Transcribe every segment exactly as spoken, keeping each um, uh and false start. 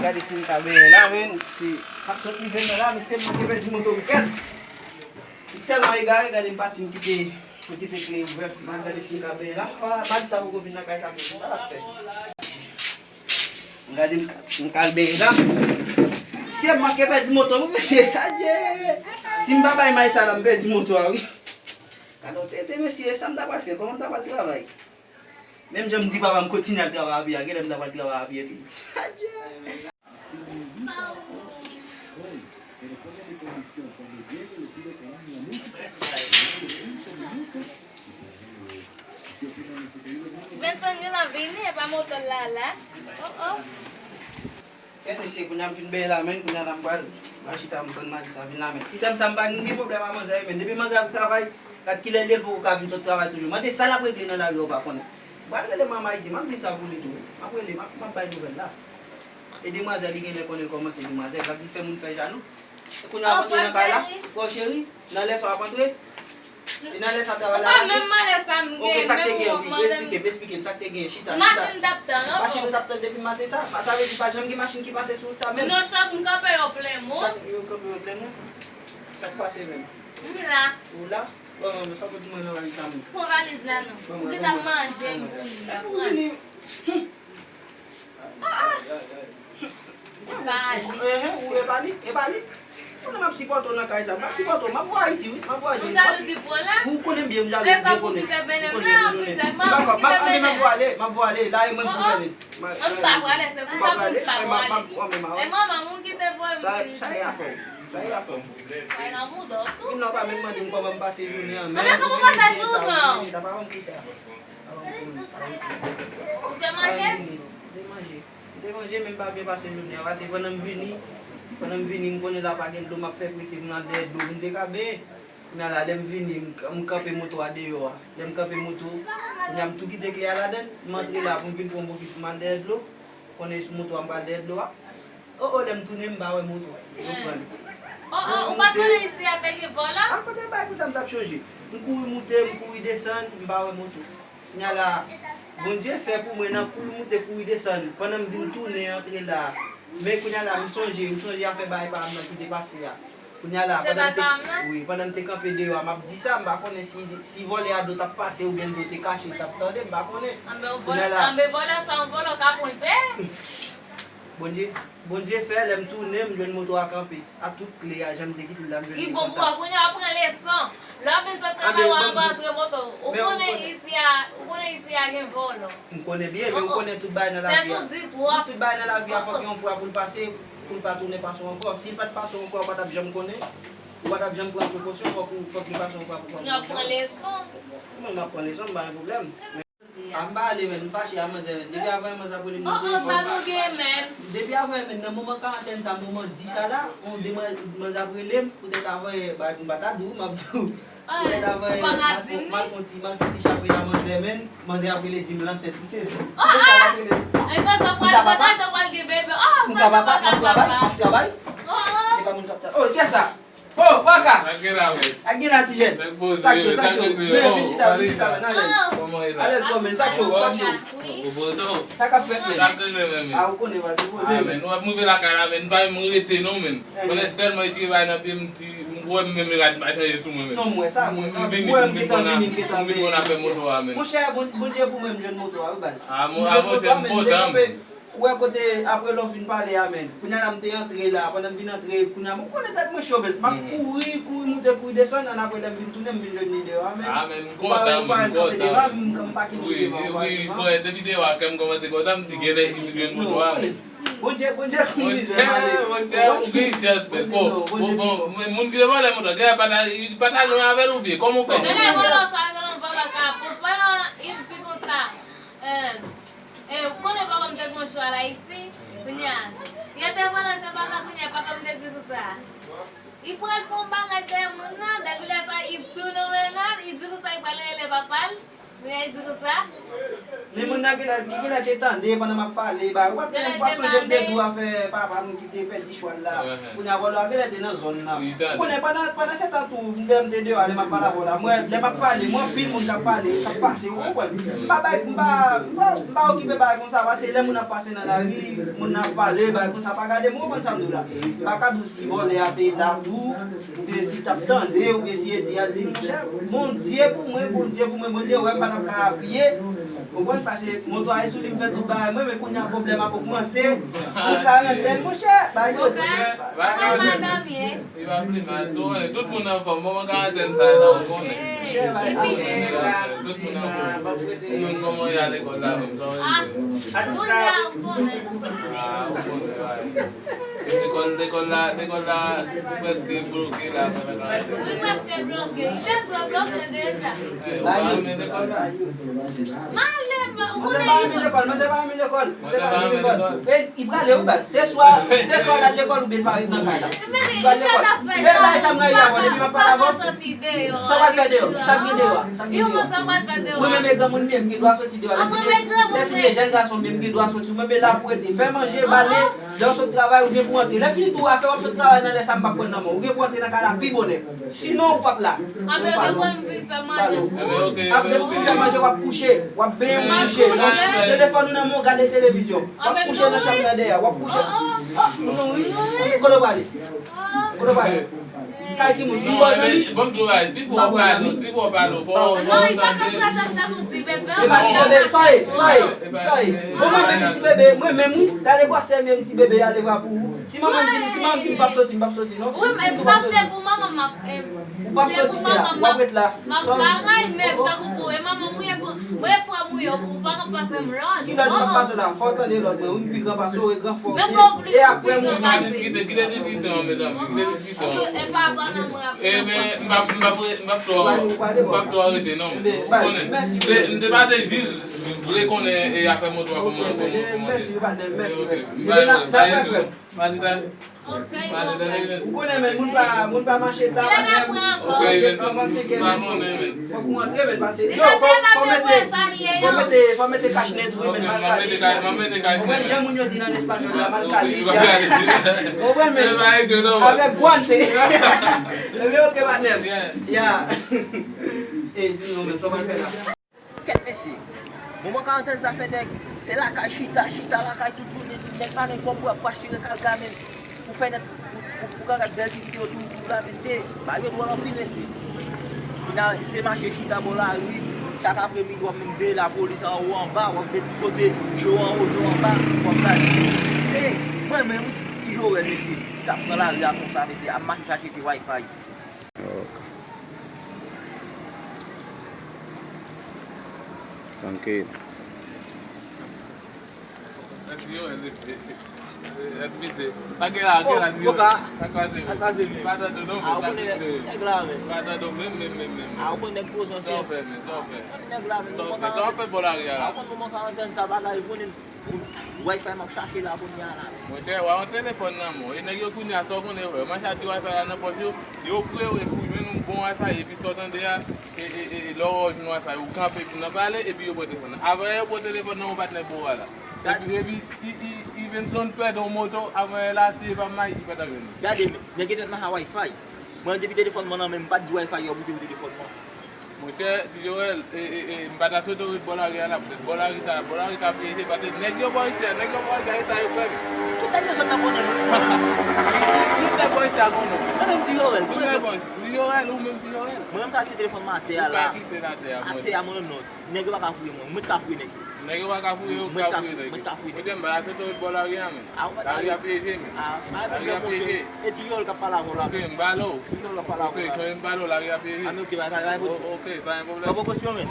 Gade si m ka benyen la, men, si sa k sot rive m nan la, mesye, m manke pèdi moto m kèt. M tèlman egare, gade m pati, m kite, m kite kle ouvè. M al gade si m ka benyen la. Pa, pa di sa poko vin nan kay sa, mesye, sa l ap fè. M gade m ka, m ka al benyen la. Mesye, m manke pèdi moto m, mesye. Adye! Si m pa bay may sa la, m pèdi moto a, wi. Gade yon tete, mesye, sa m ta pral fè? Kòman m ta pral travay? Menm jan m di papa m kontinye al travay a pye a, genlè m ta pral travay a pye tou. Adye! Vincent gen la vini, e pa moto l la la. Oh, oh. Kèt mesye, kounye a m fin benyen la, men, kounye a la m pral, m pral chita, m tann Malisa vin la, men. Ti sè m sa m pa gen pwoblèm a manzè, men. Depi manzè ap travay, gad kilè l ye, l poko ka vin sot travay toujou. Mande sa l ap regle nan lari a, ou pa konnen. M pral rele manman Ayiti, m ap di sa pou li tou. M ap rele, m ap, m ap bay nouvèl la. E demwazèl, li genlè konnen l kòmanse demwazèl, l ap vin fè moun fè jalou. E kounye a ap antre nan kay la, frè cheri, nan lè sa w ap antre. E nan lè sa travay la pa gen? Menm malè sa m gen, ok, sa k te gen, wi, eksplike m, eksplike m, sa k te gen, chita, chita. Machin t ap tann, oh, oh. Machin yo t ap tann depi maten sa, sa vle di pa janm gen machin ki pase sou wout sa menm. Non, chak m kanpe yo plen mou. Chak yo kanpe yo plen mou. Sa k pase menm? M la. Ou la? Bon, bon, sa pou di mwen nan valiz sa menm. Pran valiz la non. Ou gentan manje m pou li la, pran. Epa li. Ehe, ou epa li, epa li. Konnen m ap sipòte w nan kay sa. M ap sipòte w. M ap voye Ayiti, wi. M ap voye Ayiti. Ou konnen m byen, m jalou, ou byen konnen. Ou konnen m byen, m jalou. M ap voye ale, m ap voye ale. La e mwen ki gouvène. M pa prale, se pou sa pou m pa prale. E manman m ki te voye m vin isit. Sa e afè w. Sa e afè w. Vin non, pa menm mande m kòman m pase jounen an. Anben kòman w pase jounen an? Ou te manje? M te manje. M te manje, men m pa byen pase jounen an. Paske pandan m vini, pandan m vini, m konnen la pa gen dlo, m ap fè prese pou m al dèyè dlo pou m te ka benyen. Kounye a la, lè m vini, m, m kanpe moto a deyò a. Lè m kanpe moto, kounye a m tou kite kle a ladann, m antre la pou m vin pran bokit pou m al dèyè dlo. Konnen sou moto a m pral dèyè dlo a. O, o, lè m tounen, m pa wè moto a. Ou konprann? O, o, ou pa tounen isi a te gen vòlò? A, kote bay pou sa m t ap chonje. M kouri moute, m kouri desann, m pa wè moto. Kounye a la, Bondye fè pou mwen nan kouri moute, kouri desann. Pandan m vin tounen antre la. Men kounye a la, m sonje, m sonje afè bagay pa m nan ki te pase a. Kounye a la, pandan m te, wi, pandan m te kanpe deyò a, m ap di sa, m pa konnen si, si vòlè a dlo t ap pase oubyen dlo te kache, l t ap tande, m pa konnen. Anben, vòlè, anben, vòlè sa, yon vòlè ka pwente. Bondye, Bondye fè, lè m tounen, m jwenn moto a kanpe. Ak tout kle a, jan m te kite l la, m jwenn li konsa. Li bon pou w, kounye a w pran leson. Lè w vin sot travay, w ap rantre moto. Ou konnen isi a, ou konnen isi a gen vòlò. M konnen byen, men ou konnen tout bagay nan lavi a. Tout bagay nan lavi a, fòk gen yon fwa pou l pase, pou l pa tounen pase w ankò. Si l pa t pase w ankò, ou pa t ap janm konnen. Ou pa t ap janm pran prekosyon, fòk ou, fòk li pase yon fwa pou w konn. Kounye a w pran leson. Mwen, m ap pran leson, m pa gen pwoblèm. A, m pa ale, men, m fache a manzè, men. Depi avan manzè ap rele m nan telefòn. Depi avan, men, nan moman karantèn sa, moman dis a la, on de man-, manzè ap rele m, poutèt avan, ba, m pa ta di w, m ap di w. Poutèt avan, m al fon, m al fon ti, m al fon ti chape a manzè, men, manzè ap rele di m l ansent, m sezi. Poutèt sa l ap rele m. M ka papa? M ka papa? M ap travay, m ap travay. E pa moun k ap travay. Oh, kiyès sa? Oh, Paka! Ak gen la, men. Ak gen la, ti jèn. Sa k cho, sa k cho. Men, vin chita, vin chita, men, alèz. Alèz, kòman, sa k cho, sa k cho. Sa k ap fèt, men. A, ou konnen, pa sipoze, men. Nou ap rive lakay la, men, nou pa menm rete, non, men. Konnen sèlman epi bay nan pye m, ti, m wè m menm rad pa chanje sou mwen, men. Non, m wè sa, m wè sa. M vini pou m vin konn a, pou m vin konn afè moto a, men. Monchè, Bon-, Bondye pou mwen, m jwenn moto a, wi, baz. A, monchè, m kontan, men. Ou wè kote, apre lè w fin pale a, men. Kounye a la, m te antre la, pandan m vin antre, kounye a, mwen konnen tèt mwen cho, men. M ap kouri, kouri moute, kouri desann, ann apre lè m vin tounen, m vin jwenn li deyò a, men. A, men, m kontan, men, m kontan. M pake li deyò a, wi, wi, bon, depi deyò a, kè m kòmanse kontan, m di, genlè, li jwenn moto a, men. Bondye, Bondye, konn mizè, male. Monchè, ou gen chans, men. Bon, bon, bon, moun ki te vòlè moto, genlè pa ta, li pa ta lwen avè l oubyen, kòman w fè? Genlè vòlè sa, genlè vòlè sa, pou pa, li di konsa, eh, E, ou konnen papa m te gen yon cho al Ayiti, kounye a. Yè te vòlè cho papa, kounye a, papa m te di konsa. Li pral fè yon bagay dèyè moun nan, depi lè sa, li tounen nan, li di konsa, li pral rele papa l. Li di konsa? Men moun nan genlè, li genlè te tande pandan m ap pale, ba, ou pa te, ou pa sonje m te di w afè papa m ki te pèdi chwal la. Kounye a vòlò a genlè te nan zòn nan. Ou konnen pandan, pandan se tan tou, lè m te deyò a, lè m ap pale avè w la, mwen, lè m ap pale, mwen anpil moun k ap pale, k ap pase, ou konprann? M pa bay, m pa, m pa, m pa okipe bagay konsa, paske lè moun ap pase nan lari, moun nan ap pale, bagay konsa, pa gade m, ou konprann sa m di w la? M pa ka di w si vòlè a te la tou, oubyen si l t ap tande, oubyen si Edi a di, monchè, Bondye pou mwen, Bondye pou mwen, Bondye wè m pa t ap ka apiye. Ou konprann? Paske moto a ye sou li, m fè tout bagay mwen, men kounye a pwoblèm ap ogmante. Pou karantèn, monchè, bagay yo di. Kòman madanm ye? Li pa vle mal, tou, tout moun anfòm. Moman karantèn sa la, ou konnen. Tout moun anfòm. Ou menm kòman w ye a lekòl la menm? Kòman w ye? Kounye a ou konnen. Ah, ou konnen, wi. Lekòl, lekòl la, lekòl la prèske bloke la, sa fè karantèn. Wi, prèske bloke. Li te dwe bloke deja. Eh, ou pa renmen lekòl la? M ale, m, ou konnen ki bon. Manzè pa renmen lekòl, manzè pa renmen lekòl. Manzè pa renmen lekòl. E, li prale, wi, baz. Se swa, se swa l al lekòl oubyen l pa ret nan kay la. Li pral lekòl. Men bay sa m rayi avè w, depi m ap pale avè w. Sa w pral fè deyò? Sa k gen deyò a? Sa k gen deyò a? Mwen menm e granmoun m ye, m gen dwa soti deyò. Lè fini, lè fini e jèn gason m ye, m gen dwa soti. Mwen menm la pou rete. Fè manje, bale, lè w sot travay, ou gen pou antre. Lè fini tou, afè w ap sot travay nan lè sa m p ap pran nan men w. Ou gen pou antre nan kay la pi bonè. Sinon, ou p ap la. Ou pa la. Ap depi w fin fè manje, w ap kouche. W ap benyen, w kouche. Telefòn ou nan men w, gade televizyon. W ap kouche nan chanm nan dèyè. W ap kouche. Ah, moun nouri. Kote w prale? Kote w prale? Kay ki moun? M bon zanmi? Bon, m tou bay. Pi fò w pale, pi fò w pale, fò w tande. Non, li pa ka trete m tankou ti bebe. E pa ti bebe, sa ye, sa ye, sa ye. Bon, mwen menm ti bebe, mwen menm wi, gade gwosè m ye, m ti bebe, ale vwa pou ou. Si manman m di m, si manman m di m p ap soti, m p ap soti non. Wi, men paske pou manman m ap, em, ou p ap soti, se a, w ap ret la. M ap bagay, men tankou pou, e manman m wi, e pou, mwen e frè m wi, ou pa ka pase m lòd. Ki lòd m ap pase w la? Fò w tande lòd mwen wi, m pi gran pase w, e gran frè w ye. E apre m wi. Kite, kite diskisyon an, medam, kite diskisyon an. E pa, pa nan mwen ap. E men, m p ap, m p ap, m p ap twò, m p ap twò rete non. Ou konnen. M te, m te pa te jis vle konnen e afè moto a kòman, kòman, kòman te. Mèsi, patnè, mèsi. M bay, bay. Ou konnen, men, moun pa, moun pa mache ta, patnè. Anvan senk è, men, fòk, fòk ou antre, men, pase. Yo, fò, fò mete, fò mete, fò mete kachnet, wi, men, mal kale. Ou konprann jan moun yo di nan espanyòl la, mal kale. Ou konprann, men, avèk gwante. Ebyen, oke, patnè. Ya. E, di nou, men, sa w pral fè la? Kèt mesye. Moman karantèn sa fè nèg se lakay chita, chita lakay tout jounen, nèg pa gen kòb pou, pou achte rekal gamen, pou fè nèg, pou, pou, pou ka gad bèl ti videyo sou YouTube la, mesye. Bagay yo dwòl anpil, mesye. Kounya se mache chita bò lari, chak apremidi w ap menm veye lapolis anwo anba, w ap veye tout kote, cho anwo, cho anba, w ap gade. Se mwen menm, Ti Joel, mesye, k ap pran lari a konsa, mesye, ap mache chache ti Wi-Fi. Ok. Trankil. Pa gen la, gen la, gen la. Pa kwaze men. Pa tande w non, men. Pa tande w menm, menm, menm, menm. Sa w fè, men? Sa w fè? Sa w fè? Sa w fè bò lari a la? Wi-Fi m ap chache la kounye a la. Monchè, w a yon telefòn nan men w. E nèg yo kounye a, sa w konnen yo fè? Yo mache ak ti Wi-Fi la nan pòch yo, yo pre w epi w jwenn yon bon Wi-Fi, epi sa w tande a, e, e, e, e, lè w wè w jwenn Wi-Fi, ou kanpe epi nan pale, epi yo pran telefòn nan. Avan yè yo pran telefòn nan yon patnè pou w a la. Epi, epi, i, i, i vin zòn pèdi yon moto, avan yè la, si e pa may, i pa t ap jwenn li. Gade, men, nèg yo te nan Wi-Fi. Mwen, depi telefòn mwen nan men m, m pa t di Wi-Fi yo boute telefòn mwen. Monchè, Ti Joel, e, e, e, m pa ta swete w ret bò lari a la, poutèt bò lari sa, bò lari sa pyeje, paske nèg yo bò isit, nèg yo bò isit, e sa yo fè. Tout nèg nan zòn nan konnen m. Tout nèg bò isit a konnen w. Mwen menm Ti Joel, mwen menm. Tout nèg bò isit. Ti Joel, ou menm Ti Joel. Mwen menm ka kite telefòn mwen atè a la. Ou ka kite l atè a, mwen non. Atè a, mwen menm non. Nèg yo pa ka fouye mwen, mwen ka fouye nèg yo. Nèg yo pa ka fouye, yo ka fouye nèg yo. Mwen ka fouye nèg yo. Monchè, m pa ta swete w ret bò lari a, men. Lari a pyeje, men. Lari a pyeje. E Ti Joel k ap pale avè w la. Ok, m pale w. Ti Joel k ap pale avè w la. Ok, m pale w, lari a pyeje. A, men ok, pa, pa, pa, pa. O, ok, pa gen pwoblèm. Pa pran presyon, men.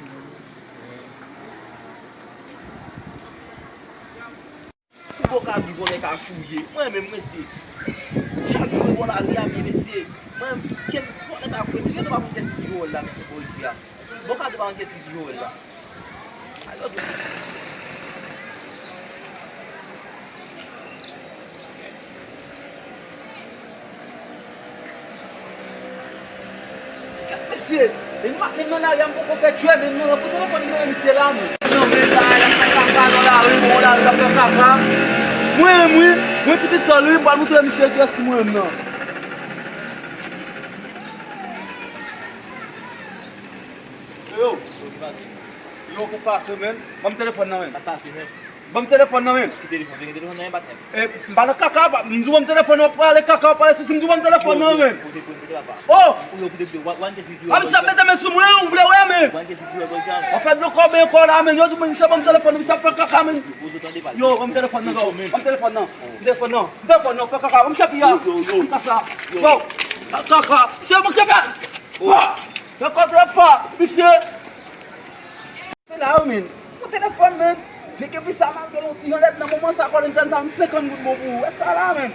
Ou poko ka di vòlè ka fouye. Mwen menm, mesye. Chak jou e bò lari a, men, mesye. Mwen, kèm vòlè ta fouye, mesye, yo pa konn kiyès ki Joel la, mesye, bò isi a. Bon, pa di pa konn kiyès ki Joel la. Ayo, mesye, Depi maten m nan lari a, m poko fè djòb, men m nan pou telefòn m nan, misye la, mwen. Non, men la, l ap fè kaka nan lari, bon, lari, l ap fè kaka. Mwen menm, wi, mwen ti pistòl, wi, m pral moutre misye kiyès ki mwen menm nan. Yo, yo, yo, kèt pase, men. Ban m telefòn nan, men. Ban m telefòn nan, men. Ki telefòn? Gen telefòn nan, men, patnè. E, m pa nan kaka, pa, m di w ban m telefòn nan, w ap pale kaka, w ap pale sesi, m di w ban m telefòn nan, men. Yo, yo, koute, koute, koute, papa. Oh! Yo, koute, koute, wa, wa, n te si, yo, a, misye ap mete men sou mwen, ou vle wè, men. Wa, n te si, yo, w ap fè dlo kòbe ankò la, men. Yo di mwen, misye ban m telefòn nan, misye ap fè kaka, men. Yo, ban m telefòn nan, non. Ban m telefòn nan. M telefòn nan. M telefòn nan, fè kaka, ban m chèpiyè. Yo, yo, yo. M kasa. Yo. Yo, kaka, se mwen ki fè. Wa! Fè kòtrè pa, misye. Se la, wi, men. Pou telefòn, men. Vye ke pi sa, malgre yon ti jan lèd nan moman sa, kòlèn sa, sa, m senkant goud bon pou ou. Wè sa la, men.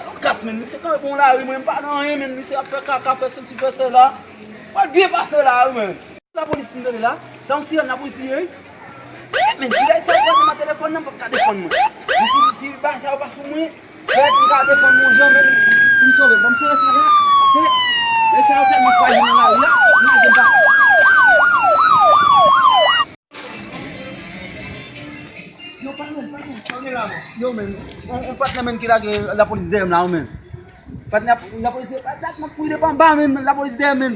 Ou kas, men. Misye kanpe bon lari, men. M pa nan anyen, men. Misye ap fè kaka, fè sesi, fè sela. Pral byen pase la, wi, men. Lapolis, m tande la. Sa yon sirèn lapolis li ye, wi. Men, si bagay sa yo pase nan telefòn nan, m p ap ka defann mwen. Men si, si bagay sa yo pase sou mwen, Pèt, m ka defann mwen yon jan, men pou m sove. Ban m sere sa la, pase, lè sa yo tèlman frajil nan lari a, m lage m pa. Yo, patnè, patnè, sa w gen la, men? Yo, men, on, on patnè, men, ki lage lapolis dèyè m la, wi, men. Patnè, lapolis, patnè, m ap kouri depi anba, men, lapolis dèyè m, men.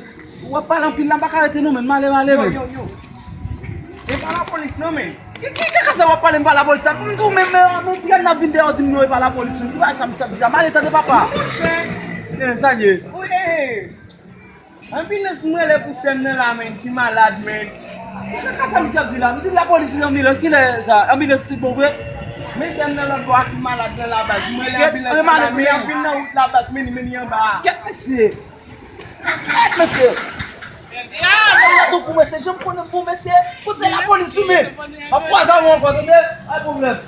W ap pale anpil la, m pa ka rete non, men. M ale, m ale, men. Yo, yo, yo. E pa lapolis non, men. Ki, ki, ki kaka sa w ap pale, m pa lapolis sa? M di w, men, men, men, ti gad n ap vin dèyè w di m non, e pa lapolis non. Ki bagay sa, misye ap di la? M ale, tande, papa. Monchè. Men, sa l ye? Wi, e, e. Anbilans, m rele pou sè m nan la, men, ki malad, men. Ki kaka sa, misye ap di la? M di l lapolis, wi, anbilans, kilè sa? Anbilans tout bon vre? Men sè m nan lòt bò a ki malad nan labaz. M rele anbilans la, men y ap vin nan wout labaz, men, men, anba a. Kèt, mesye. Kèt, mesye. Ah, mwen la tou pou mesye, jan m konnen m pou mesye, pou se lapolis ou men. M ap kwaze avè w ankò, tande? Pa gen pwoblèm.